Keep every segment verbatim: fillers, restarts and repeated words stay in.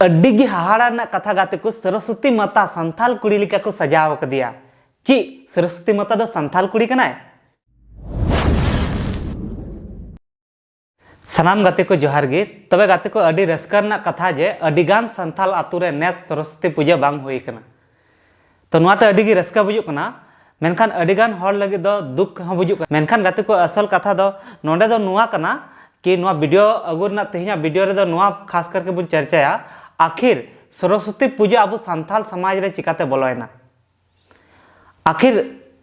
ᱟᱹᱰᱤ ᱜᱮ ᱦᱟᱦᱟᱲᱟ ᱨᱮᱱᱟᱜ ᱠᱟᱛᱷᱟ ᱜᱟᱛᱮ ᱠᱚ, ᱥᱚᱨᱚᱥᱚᱛᱤ ᱢᱟᱛᱟ ᱥᱟᱱᱛᱟᱞ ᱠᱩᱲᱤ ᱞᱮᱠᱟ ᱠᱚ ᱥᱟᱡᱟᱣ ᱟᱠᱟᱫᱮᱭᱟ᱾ ᱪᱮᱫ ᱥᱚᱨᱚᱥᱚᱛᱤ ᱢᱟᱛᱟ ᱫᱚ ᱥᱟᱱᱛᱟᱞ ᱠᱩᱲᱤ ᱠᱟᱱᱟᱭ? ᱥᱟᱱᱟᱢ ᱜᱟᱛᱮ ᱠᱚ ᱡᱚᱦᱟᱨ ᱜᱮ᱾ ᱛᱚᱵᱮ ᱜᱟᱛᱮ ᱠᱚ, ᱟᱹᱰᱤ ᱨᱟᱹᱥᱠᱟᱹ ᱨᱮᱱᱟᱜ ᱠᱟᱛᱷᱟ ᱡᱮ ᱟᱹᱰᱤ ᱜᱟᱱ ᱥᱟᱱᱛᱟᱞ ᱟᱛᱳ ᱨᱮ ᱱᱮᱥ ᱥᱚᱨᱚᱥᱚᱛᱤ ᱯᱩᱡᱟᱹ ᱵᱟᱝ ᱦᱩᱭ ᱟᱠᱟᱱᱟ᱾ ᱛᱚ ᱱᱚᱣᱟ ᱛᱮ ᱟᱹᱰᱤ ᱜᱮ ᱨᱟᱹᱥᱠᱟᱹ ᱵᱩᱡᱩᱜ ᱠᱟᱱᱟ, ᱢᱮᱱᱠᱷᱟᱱ ᱟᱹᱰᱤ ᱜᱟᱱ ᱦᱚᱲ ᱞᱟᱹᱜᱤᱫ ᱫᱚ ᱫᱩᱠ ᱦᱚᱸ ᱵᱩᱡᱩᱜ ᱠᱟᱱᱟ᱾ ᱢᱮᱱᱠᱷᱟᱱ ᱜᱟᱛᱮ ᱠᱚ, ᱟᱥᱚᱞ ᱠᱟᱛᱷᱟ ᱫᱚ ᱱᱚᱰᱮ ᱫᱚ ᱱᱚᱣᱟ ᱠᱟᱱᱟ ᱠᱤ ᱱᱚᱣᱟ ᱵᱷᱤᱰᱤᱭᱳ ᱟᱹᱜᱩ ᱨᱮᱱᱟᱜ ᱛᱮᱦᱮᱧᱟᱜ ᱵᱷᱤᱰᱤᱭᱳ ᱨᱮᱫᱚ ᱱᱚᱣᱟ ᱠᱷᱟᱥ ᱠᱟᱨᱠᱮ ᱵᱚᱱ ᱪᱟᱨᱪᱟᱭᱟ, ᱟᱠᱷᱤᱨ ᱥᱚᱨᱚᱥᱚᱛᱤ ᱯᱩᱡᱟᱹ ᱟᱵᱚ ᱥᱟᱱᱛᱟᱞ ᱥᱚᱢᱟᱡᱽ ᱨᱮ ᱪᱤᱠᱟᱛᱮ ᱵᱚᱞᱚᱭᱮᱱᱟ? ᱟᱠᱷᱤᱨ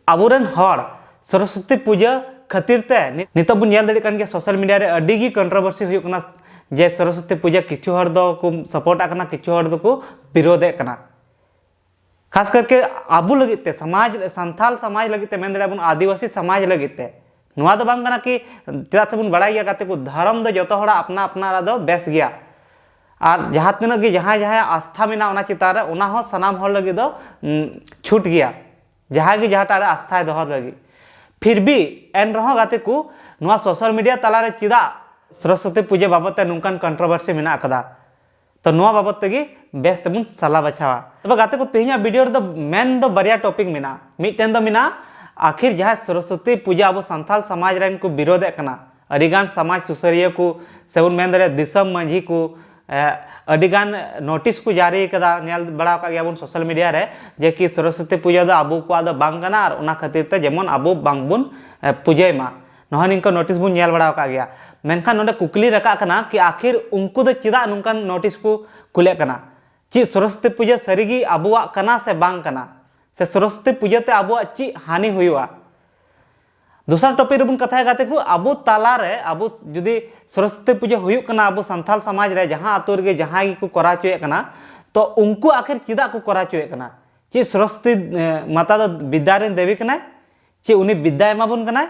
ᱟᱵᱚᱨᱮᱱ ᱦᱚᱲ ᱥᱚᱨᱚᱥᱚᱛᱤ ᱯᱩᱡᱟᱹ ᱠᱷᱟᱹᱛᱤᱨ ᱛᱮ ᱱᱤ-, ᱱᱤᱛᱚᱜ ᱵᱚᱱ ᱧᱮᱞ ᱫᱟᱲᱮᱭᱟᱜ ᱠᱟᱱ ᱜᱮᱭᱟ, ᱥᱳᱥᱟᱞ ᱢᱤᱰᱤᱭᱟ ᱨᱮ ᱟᱹᱰᱤ ᱜᱮ ᱠᱚᱱᱴᱨᱳᱵᱷᱟᱨᱥᱤ ᱦᱩᱭᱩᱜ ᱠᱟᱱᱟ ᱡᱮ ᱥᱚᱨᱚᱥᱚᱛᱤ ᱯᱩᱡᱟᱹ ᱠᱤᱪᱷᱩ ᱦᱚᱲ ᱫᱚᱠᱚ ᱥᱟᱯᱳᱨᱴ ᱟᱜ ᱠᱟᱱᱟ, ᱠᱤᱪᱷᱩ ᱦᱚᱲ ᱫᱚᱠᱚ ᱵᱤᱨᱳᱫᱷᱮᱫ ᱠᱟᱱᱟ᱾ ᱠᱷᱟᱥ ᱠᱟᱨᱠᱮ ᱟᱵᱚ ᱞᱟᱹᱜᱤᱫ ᱛᱮ, ᱥᱚᱢᱟᱡᱽ, ᱥᱟᱱᱛᱟᱞ ᱥᱚᱢᱟᱡᱽ ᱞᱟᱹᱜᱤᱫ ᱛᱮ, ᱢᱮᱱ ᱫᱟᱲᱮᱭᱟᱜᱼᱟ ᱵᱚᱱ ᱟᱹᱫᱤᱵᱟᱹᱥᱤ ᱥᱚᱢᱟᱡᱽ ᱞᱟᱹᱜᱤᱫ ᱛᱮ, ᱱᱚᱣᱟ ᱫᱚ ᱵᱟᱝ ᱠᱟᱱᱟ ᱠᱤ, ᱪᱮᱫᱟᱜ ᱥᱮᱵᱚᱱ ᱵᱟᱲᱟᱭ ᱜᱮᱭᱟ ᱜᱟᱛᱮ ᱠᱚ, ᱫᱷᱚᱨᱚᱢ ᱫᱚ ᱡᱚᱛᱚ ᱦᱚᱲᱟᱜ ᱟᱯᱱᱟ ᱟᱯᱱᱟᱨᱟᱜ ᱫᱚ ᱵᱮᱥ ᱜᱮᱭᱟ᱾ ᱟᱨ ᱡᱟᱦᱟᱸ ᱛᱤᱱᱟᱹᱜ ᱜᱮ ᱡᱟᱦᱟᱸᱭ ᱡᱟᱦᱟᱸᱭᱟᱜ ᱟᱥᱛᱷᱟ ᱢᱮᱱᱟᱜᱼᱟ ᱚᱱᱟ ᱪᱮᱛᱟᱱ ᱨᱮ, ᱚᱱᱟ ᱦᱚᱸ ᱥᱟᱱᱟᱢ ᱦᱚᱲ ᱞᱟᱹᱜᱤᱫ ᱫᱚ, ᱩᱢ, ᱪᱷᱩᱴ ᱜᱮᱭᱟ, ᱡᱟᱦᱟᱸᱭ ᱜᱮ ᱡᱟᱦᱟᱸᱴᱟᱜ ᱨᱮ ᱟᱥᱛᱷᱟᱭ ᱫᱚᱦᱚ ᱞᱟᱹᱜᱤᱫ᱾ ᱯᱷᱤᱨ ᱵᱷᱤ ᱮᱱ ᱨᱮᱦᱚᱸ ᱜᱟᱛᱮ ᱠᱚ, ᱱᱚᱣᱟ ᱥᱳᱥᱟᱞ ᱢᱤᱰᱤᱭᱟ ᱛᱟᱞᱟᱨᱮ ᱪᱮᱫᱟᱜ ᱥᱚᱨᱚᱥᱚᱛᱤ ᱯᱩᱡᱟᱹ ᱵᱟᱵᱚᱫ ᱛᱮ ᱱᱚᱝᱠᱟᱱ ᱠᱚᱱᱴᱨᱳᱵᱷᱟᱨᱥᱤ ᱢᱮᱱᱟᱜ ᱟᱠᱟᱫᱟ? ᱛᱚ ᱱᱚᱣᱟ ᱵᱟᱵᱚᱫ ᱛᱮᱜᱮ ᱵᱮᱥ ᱛᱮᱵᱚᱱ ᱥᱟᱞᱟ ᱵᱟᱪᱷᱟᱣᱟ᱾ ᱛᱚᱵᱮ ᱜᱟᱛᱮ ᱠᱚ, ᱛᱮᱦᱮᱧᱟᱜ ᱵᱷᱤᱰᱤᱭᱳ ᱨᱮᱫᱚ ᱢᱮᱱ ᱫᱚ ᱵᱟᱨᱭᱟ ᱴᱚᱯᱤᱠ ᱢᱮᱱᱟᱜᱼᱟ᱾ ᱢᱤᱫᱴᱮᱱ ᱫᱚ ᱢᱮᱱᱟᱜᱼᱟ ᱟᱠᱷᱤᱨ ᱡᱟᱦᱟᱸᱭ ᱥᱚᱨᱚᱥᱚᱛᱤ ᱯᱩᱡᱟᱹ ᱟᱵᱚ ᱥᱟᱱᱛᱟᱞ ᱥᱚᱢᱟᱡᱽ ᱨᱮᱱ ᱠᱚ ᱵᱤᱨᱳᱫᱷᱮᱫ ᱠᱟᱱᱟ, ᱟᱹᱰᱤᱜᱟᱱ ᱥᱚᱢᱟᱡᱽ ᱥᱩᱥᱟᱹᱨᱤᱭᱟᱹ ᱠᱚ, ᱥᱮᱵᱚᱱ ᱢᱮᱱ ᱫᱟᱲᱮᱭᱟᱜᱼᱟ ᱫᱤᱥᱚᱢ ᱢᱟᱹᱡᱷᱤ ᱠᱚ, ᱮ, ᱟᱹᱰᱤᱜᱟᱱ ᱱᱳᱴᱤᱥ ᱠᱚ ᱡᱟᱹᱨᱤ ᱠᱟᱫᱟ, ᱧᱮᱞ ᱵᱟᱲᱟ ᱟᱠᱟᱫ ᱜᱮᱭᱟᱵᱚᱱ ᱥᱳᱥᱟᱞ ᱢᱤᱰᱤᱭᱟ ᱨᱮ, ᱡᱮ ᱠᱤ ᱥᱚᱨᱚᱥᱚᱛᱤ ᱯᱩᱡᱟᱹ ᱫᱚ ᱟᱵᱚ ᱠᱚᱣᱟᱜ ᱫᱚ ᱵᱟᱝ ᱠᱟᱱᱟ ᱟᱨ ᱚᱱᱟ ᱠᱷᱟᱹᱛᱤᱨ ᱛᱮ ᱡᱮᱢᱚᱱ ᱟᱵᱚ ᱵᱟᱝᱵᱚᱱ, ᱮ, ᱯᱩᱡᱟᱹᱭ ᱢᱟ᱾ ᱱᱚᱣᱟ ᱱᱤᱝᱠᱟᱹ ᱱᱳᱴᱤᱥ ᱵᱚᱱ ᱧᱮᱞ ᱵᱟᱲᱟ ᱟᱠᱟᱫ ᱜᱮᱭᱟ᱾ ᱢᱮᱱᱠᱷᱟᱱ ᱱᱚᱰᱮ ᱠᱩᱠᱞᱤ ᱨᱟᱠᱟᱵ ᱠᱟᱱᱟ ᱠᱤ ᱟᱠᱷᱤᱨ ᱩᱱᱠᱩ ᱫᱚ ᱪᱮᱫᱟᱜ ᱱᱚᱝᱠᱟᱱ ᱱᱳᱴᱤᱥ ᱠᱚ ᱠᱩᱞᱮᱫ ᱠᱟᱱᱟ? ᱪᱮᱫ ᱥᱚᱨᱚᱥᱚᱛᱤ ᱯᱩᱡᱟᱹ ᱥᱟᱹᱨᱤᱜᱮ ᱟᱵᱚᱣᱟᱜ ᱠᱟᱱᱟ ᱥᱮ ᱵᱟᱝ ᱠᱟᱱᱟ? ᱥᱮ ᱥᱚᱨᱚᱥᱚᱛᱤ ᱯᱩᱡᱟᱹ ᱛᱮ ᱟᱵᱚᱣᱟᱜ ᱪᱮᱫ ᱦᱟᱹᱱᱤ ᱦᱩᱭᱩᱜᱼᱟ? ᱫᱚᱥᱟᱨ ᱴᱚᱯᱤᱠ ᱨᱮᱵᱚᱱ ᱠᱟᱛᱷᱟᱭᱟ ᱜᱟᱛᱮ ᱠᱚ, ᱟᱵᱚ ᱛᱟᱞᱟᱨᱮ, ᱟᱵᱚ ᱡᱩᱫᱤ ᱥᱚᱨᱚᱥᱚᱛᱤ ᱯᱩᱡᱟᱹ ᱦᱩᱭᱩᱜ ᱠᱟᱱᱟ ᱟᱵᱚ ᱥᱟᱱᱛᱟᱞ ᱥᱚᱢᱟᱡᱽ ᱨᱮ, ᱡᱟᱦᱟᱸ ᱟᱛᱳ ᱨᱮᱜᱮ ᱡᱟᱦᱟᱸᱭ ᱜᱮᱠᱚ ᱠᱚᱨᱟᱣ ᱦᱚᱪᱚᱭᱮᱫ ᱠᱟᱱᱟ, ᱛᱚ ᱩᱱᱠᱩ ᱟᱠᱷᱤᱨ ᱪᱮᱫᱟᱜ ᱠᱚ ᱠᱚᱨᱟᱣ ᱦᱚᱪᱚᱭᱮᱫ ᱠᱟᱱᱟ? ᱪᱮᱫ ᱥᱚᱨᱚᱥᱚᱛᱤ, ᱮ, ᱢᱟᱛᱟ ᱫᱚ ᱵᱤᱫᱽᱫᱟ ᱨᱮᱱ ᱫᱮᱵᱤ ᱠᱟᱱᱟᱭ? ᱪᱮᱫ ᱩᱱᱤ ᱵᱤᱫᱽᱫᱟᱭ ᱮᱢᱟ ᱵᱚᱱ ᱠᱟᱱᱟᱭ?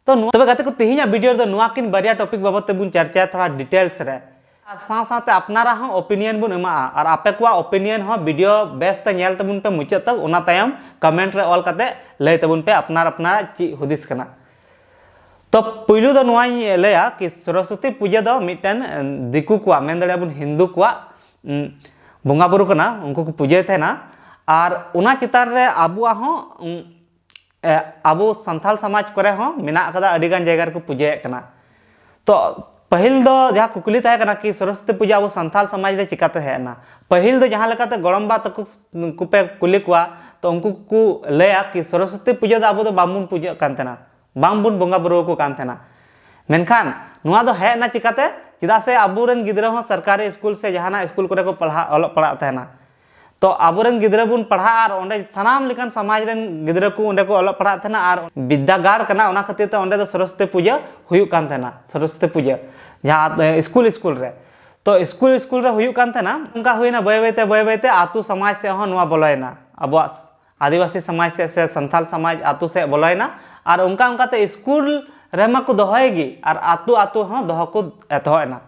ᱛᱚ ᱱᱚᱣᱟ, ᱛᱚᱵᱮ ᱜᱟᱛᱮ ᱠᱚ, ᱛᱮᱦᱮᱧᱟᱜ ᱵᱷᱤᱰᱤᱭᱳ ᱨᱮᱫᱚ ᱱᱚᱣᱟ ᱠᱤᱱ ᱵᱟᱨᱭᱟ ᱴᱚᱯᱤᱠ ᱵᱟᱵᱚᱫ ᱛᱮᱵᱚᱱ ᱪᱟᱨᱪᱟᱭᱟ ᱛᱷᱚᱲᱟ ᱰᱤᱴᱮᱞᱥ ᱨᱮ, ᱟᱨ ᱥᱟᱶ ᱥᱟᱶᱛᱮ ᱟᱯᱱᱟᱨᱟᱜ ᱦᱚᱸ ᱳᱯᱤᱱᱤᱭᱚᱱ ᱵᱚᱱ ᱮᱢᱟᱜᱼᱟ᱾ ᱟᱨ ᱟᱯᱮ ᱠᱚᱣᱟᱜ ᱳᱯᱤᱱᱤᱭᱚᱱ ᱦᱚᱸ ᱵᱷᱤᱰᱤᱭᱳ ᱵᱮᱥ ᱛᱮ ᱧᱮᱞ ᱛᱟᱵᱚᱱ ᱯᱮ ᱢᱩᱪᱟᱹᱫ ᱛᱟᱠ, ᱚᱱᱟ ᱛᱟᱭᱚᱢ ᱠᱚᱢᱮᱱᱴ ᱨᱮ ᱚᱞ ᱠᱟᱛᱮ ᱞᱟᱹᱭ ᱛᱟᱵᱚᱱ ᱯᱮ ᱟᱯᱱᱟᱨ ᱟᱯᱱᱟᱨᱟᱜ ᱪᱮᱫ ᱦᱩᱫᱤᱥ ᱠᱟᱱᱟ᱾ ᱛᱚ ᱯᱩᱭᱞᱩ ᱫᱚ ᱱᱚᱣᱟᱧ ᱞᱟᱹᱭᱟ ᱠᱤ ᱥᱚᱨᱚᱥᱚᱛᱤ ᱯᱩᱡᱟᱹ ᱫᱚ ᱢᱤᱫᱴᱮᱱ, ᱮ, ᱫᱤᱠᱩ ᱠᱚᱣᱟᱜ, ᱢᱮᱱ ᱫᱟᱲᱮᱭᱟᱜᱼᱟ ᱵᱚᱱ ᱦᱤᱱᱫᱩ ᱠᱚᱣᱟᱜ ᱩᱸ, ᱵᱚᱸᱜᱟ ᱵᱩᱨᱩ ᱠᱟᱱᱟ, ᱩᱱᱠᱩ ᱠᱚ ᱯᱩᱡᱟᱹᱭ ᱛᱟᱦᱮᱱᱟ᱾ ᱟᱨ ᱚᱱᱟ ᱪᱮᱛᱟᱱ ᱨᱮ ᱟᱵᱚᱣᱟᱜ ᱦᱚᱸ, ᱩᱸ, ᱮ, ᱟᱵᱚ ᱥᱟᱱᱛᱟᱲ ᱥᱚᱢᱟᱡᱽ ᱠᱚᱨᱮ ᱦᱚᱸ ᱢᱮᱱᱟᱜ ᱟᱠᱟᱫᱟ, ᱟᱹᱰᱤ ᱜᱟᱱ ᱡᱟᱭᱜᱟ ᱨᱮᱠᱚ ᱯᱩᱡᱟᱹᱭᱮᱫ ᱠᱟᱱᱟ᱾ ᱛᱚ ᱯᱟᱹᱦᱤᱞ ᱫᱚ ᱡᱟᱦᱟᱸ ᱠᱩᱠᱞᱤ ᱛᱟᱦᱮᱸ ᱠᱟᱱᱟ ᱠᱤ ᱥᱚᱨᱚᱥᱚᱛᱤ ᱯᱩᱡᱟᱹ ᱟᱵᱚ ᱥᱟᱱᱛᱟᱲ ᱥᱚᱢᱟᱡᱽ ᱨᱮ ᱪᱤᱠᱟᱛᱮ ᱦᱮᱡ ᱮᱱᱟ? ᱯᱟᱹᱦᱤᱞ ᱫᱚ ᱡᱟᱦᱟᱸ ᱞᱮᱠᱟᱛᱮ ᱜᱚᱲᱚᱢᱵᱟ ᱛᱟᱠᱚ ᱠᱚᱯᱮ ᱠᱩᱞᱤ ᱠᱚᱣᱟ, ᱛᱚ ᱩᱱᱠᱩ ᱠᱚᱠᱚ ᱞᱟᱹᱭᱟ ᱠᱤ ᱥᱚᱨᱚᱥᱚᱛᱤ ᱯᱩᱡᱟᱹ ᱫᱚ ᱟᱵᱚ ᱫᱚ ᱵᱟᱝᱵᱚᱱ ᱯᱩᱡᱟᱹᱜ ᱠᱟᱱ ᱛᱟᱦᱮᱱᱟ, ᱵᱟᱝᱵᱚᱱ ᱵᱚᱸᱜᱟ ᱵᱩᱨᱩ ᱟᱠᱚ ᱠᱟᱱ ᱛᱟᱦᱮᱱᱟ᱾ ᱢᱮᱱᱠᱷᱟᱱ ᱱᱚᱣᱟ ᱫᱚ ᱦᱮᱡ ᱮᱱᱟ ᱪᱤᱠᱟᱛᱮ? ᱪᱮᱫᱟᱜ ᱥᱮ ᱟᱵᱚᱨᱮᱱ ᱜᱤᱫᱽᱨᱟᱹ ᱦᱚᱸ ᱥᱚᱨᱠᱟᱨᱤ ᱥᱠᱩᱞ ᱥᱮ ᱡᱟᱦᱟᱱᱟᱜ ᱥᱠᱩᱞ ᱠᱚᱨᱮ ᱠᱚ ᱯᱟᱲᱦᱟᱜ, ᱚᱞᱚᱜ ᱯᱟᱲᱦᱟᱜ ᱛᱟᱦᱮᱱᱟ᱾ ᱛᱚ ᱟᱵᱚᱨᱮᱱ ᱜᱤᱫᱽᱨᱟᱹ ᱵᱚᱱ ᱯᱟᱲᱦᱟᱜᱼᱟ ᱟᱨ ᱚᱸᱰᱮ ᱥᱟᱱᱟᱢ ᱞᱮᱠᱟᱱ ᱥᱚᱢᱟᱡᱽ ᱨᱮᱱ ᱜᱤᱫᱽᱨᱟᱹ ᱠᱚ ᱚᱸᱰᱮ ᱠᱚ ᱚᱞᱚᱜ ᱯᱟᱲᱦᱟᱜ ᱛᱟᱦᱮᱱᱟ, ᱟᱨ ᱵᱤᱫᱽᱫᱟᱹᱜᱟᱲ ᱠᱟᱱᱟ, ᱚᱱᱟ ᱠᱷᱟᱹᱛᱤᱨ ᱛᱮ ᱚᱸᱰᱮ ᱫᱚ ᱥᱚᱨᱚᱥᱚᱛᱤ ᱯᱩᱡᱟᱹ ᱦᱩᱭᱩᱜ ᱠᱟᱱ ᱛᱟᱦᱮᱱᱟ, ᱥᱚᱨᱚᱥᱚᱛᱤ ᱯᱩᱡᱟᱹ ᱡᱟᱦᱟᱸ ᱥᱠᱩᱞ ᱥᱠᱩᱞ ᱨᱮ᱾ ᱛᱚ ᱥᱠᱩᱞ ᱥᱠᱩᱞ ᱨᱮ ᱦᱩᱭᱩᱜ ᱠᱟᱱ ᱛᱟᱦᱮᱱᱟ, ᱚᱱᱠᱟ ᱦᱩᱭᱱᱟ ᱵᱟᱹᱭ ᱵᱟᱹᱭᱛᱮ, ᱵᱟᱹᱭ ᱵᱟᱹᱭᱛᱮ ᱟᱛᱳ ᱥᱚᱢᱟᱡᱽ ᱥᱮᱫ ᱦᱚᱸ ᱱᱚᱣᱟ ᱵᱚᱞᱚᱭᱮᱱᱟ, ᱟᱵᱚᱣᱟᱜ ᱟᱹᱫᱤᱵᱟᱹᱥᱤ ᱥᱚᱢᱟᱡᱽ ᱥᱮᱫ ᱥᱮ ᱥᱟᱱᱛᱟᱲ ᱥᱚᱢᱟᱡᱽ ᱟᱛᱳ ᱥᱮᱫ ᱵᱚᱞᱚᱭᱮᱱᱟ᱾ ᱟᱨ ᱚᱱᱠᱟ ᱚᱱᱠᱟᱛᱮ ᱥᱠᱩᱞ ᱨᱮᱢᱟ ᱠᱚ ᱫᱚᱦᱚᱭ ᱜᱮ, ᱟᱨ ᱟᱛᱳ ᱟᱛᱳ ᱦᱚᱸ ᱫᱚᱦᱚ ᱠᱚ ᱮᱛᱚᱦᱚᱵ ᱮᱱᱟ᱾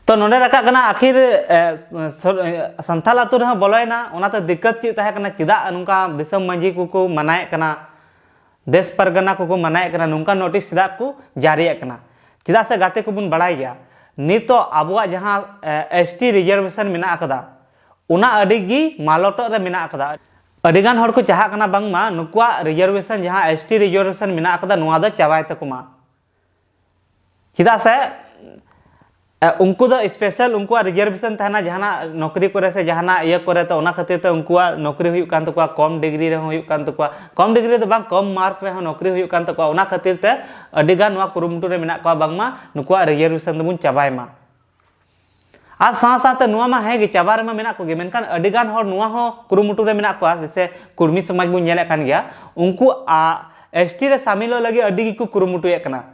ᱛᱚ ᱱᱚᱰᱮ ᱨᱟᱠᱟᱵ ᱠᱟᱱᱟ ᱟᱹᱠᱷᱤᱨ, ᱮ, ᱥᱚᱨ-, ᱮ, ᱥᱟᱱᱛᱟᱲ ᱟᱛᱳ ᱨᱮᱦᱚᱸ ᱵᱚᱞᱚᱭᱮᱱᱟ᱾ ᱚᱱᱟᱛᱮ ᱫᱤᱠᱠᱟᱛ ᱪᱮᱫ ᱛᱟᱦᱮᱸ ᱠᱟᱱᱟ, ᱪᱮᱫᱟᱜ ᱱᱚᱝᱠᱟ ᱫᱤᱥᱚᱢ ᱢᱟᱹᱡᱷᱤ ᱠᱚᱠᱚ ᱢᱟᱱᱟᱭᱮᱫ ᱠᱟᱱᱟ, ᱫᱮᱥ ᱯᱟᱨᱜᱟᱱᱟ ᱠᱚᱠᱚ ᱢᱟᱱᱟᱭᱮᱫ ᱠᱟᱱᱟ, ᱱᱚᱝᱠᱟ ᱱᱳᱴᱤᱥ ᱪᱮᱫᱟᱜ ᱠᱚ ᱡᱟᱹᱨᱤᱭᱮᱫ ᱠᱟᱱᱟ? ᱪᱮᱫᱟᱜ ᱥᱮ ᱜᱟᱛᱮ ᱠᱚᱵᱚᱱ ᱵᱟᱲᱟᱭ ᱜᱮᱭᱟ, ᱱᱤᱛᱚᱜ ᱟᱵᱚᱣᱟᱜ ᱡᱟᱦᱟᱸ, ᱮ, ᱮᱥ ᱴᱤ ᱨᱤᱡᱟᱨᱵᱷᱮᱥᱚᱱ ᱢᱮᱱᱟᱜ ᱟᱠᱟᱫᱟ, ᱚᱱᱟ ᱟᱹᱰᱤ ᱜᱮ ᱢᱟᱞᱚᱴᱚᱜ ᱨᱮ ᱢᱮᱱᱟᱜ ᱟᱠᱟᱫᱟ᱾ ᱟᱹᱰᱤᱜᱟᱱ ᱦᱚᱲ ᱠᱚ ᱪᱟᱦᱟᱜ ᱠᱟᱱᱟ ᱵᱟᱝᱢᱟ ᱱᱩᱠᱩᱣᱟᱜ ᱨᱤᱡᱟᱨᱵᱷᱮᱥᱚᱱ, ᱡᱟᱦᱟᱸ ᱮᱥ ᱴᱤ ᱨᱤᱡᱟᱨᱵᱷᱮᱥᱚᱱ ᱢᱮᱱᱟᱜ ᱟᱠᱟᱫᱟ, ᱱᱚᱣᱟ ᱫᱚ ᱪᱟᱵᱟᱭ ᱛᱟᱠᱚ ᱢᱟ᱾ ᱪᱮᱫᱟᱜ ᱥᱮ, ᱮ, ᱩᱱᱠᱩ ᱫᱚ ᱥᱯᱮᱥᱟᱞ ᱩᱱᱠᱩᱣᱟᱜ ᱨᱤᱡᱟᱨᱵᱷᱮᱥᱚᱱ ᱛᱟᱦᱮᱱᱟ ᱡᱟᱦᱟᱱᱟᱜ ᱱᱚᱠᱨᱤ ᱠᱚᱨᱮ ᱥᱮ ᱡᱟᱦᱟᱱᱟᱜ ᱤᱭᱟᱹ ᱠᱚᱨᱮ, ᱛᱚ ᱚᱱᱟ ᱠᱷᱟᱹᱛᱤᱨ ᱛᱮ ᱩᱱᱠᱩᱣᱟᱜ ᱱᱚᱠᱨᱤ ᱦᱩᱭᱩᱜ ᱠᱟᱱ ᱛᱟᱠᱚᱣᱟ, ᱠᱚᱢ ᱰᱤᱜᱽᱨᱤ ᱨᱮᱦᱚᱸ ᱦᱩᱭᱩᱜ ᱠᱟᱱ ᱛᱟᱠᱚᱣᱟ, ᱠᱚᱢ ᱰᱤᱜᱽᱨᱤ ᱫᱚ ᱵᱟᱝ, ᱠᱚᱢ ᱢᱟᱨᱠ ᱨᱮᱦᱚᱸ ᱱᱚᱠᱨᱤ ᱦᱩᱭᱩᱜ ᱠᱟᱱ ᱛᱟᱠᱚᱣᱟ᱾ ᱚᱱᱟ ᱠᱷᱟᱹᱛᱤᱨ ᱛᱮ ᱟᱹᱰᱤᱜᱟᱱ ᱱᱚᱣᱟ ᱠᱩᱨᱩᱢᱩᱴᱩ ᱨᱮ ᱢᱮᱱᱟᱜ ᱠᱚᱣᱟ ᱵᱟᱝᱢᱟ ᱱᱩᱠᱩᱣᱟᱜ ᱨᱤᱡᱟᱨᱵᱷᱮᱥᱚᱱ ᱫᱚᱵᱚᱱ ᱪᱟᱵᱟᱭ ᱢᱟ᱾ ᱟᱨ ᱥᱟᱶ ᱥᱟᱶᱛᱮ ᱱᱚᱣᱟ ᱢᱟ ᱦᱮᱸ ᱜᱮ, ᱪᱟᱵᱟ ᱨᱮᱢᱟ ᱢᱮᱱᱟᱜ ᱠᱚᱜᱮ, ᱢᱮᱱᱠᱷᱟᱱ ᱟᱹᱰᱤᱜᱟᱱ ᱦᱚᱲ ᱱᱚᱣᱟ ᱦᱚᱸ ᱠᱩᱨᱩᱢᱩᱴᱩ ᱨᱮ ᱢᱮᱱᱟᱜ ᱠᱚᱣᱟ, ᱡᱮᱭᱥᱮ ᱠᱩᱲᱢᱤ ᱥᱚᱢᱟᱡᱽ ᱵᱚᱱ ᱧᱮᱞᱮᱫ ᱠᱟᱱ ᱜᱮᱭᱟ, ᱩᱱᱠᱩ ᱟ-, ᱮᱥ ᱴᱤ ᱨᱮ ᱥᱟᱢᱤᱞᱚᱜ ᱞᱟᱹᱜᱤᱫ ᱟᱹᱰᱤ ᱜᱮᱠᱚ ᱠᱩᱨᱩᱢᱩᱴᱩᱭᱮᱫ ᱠᱟᱱᱟ᱾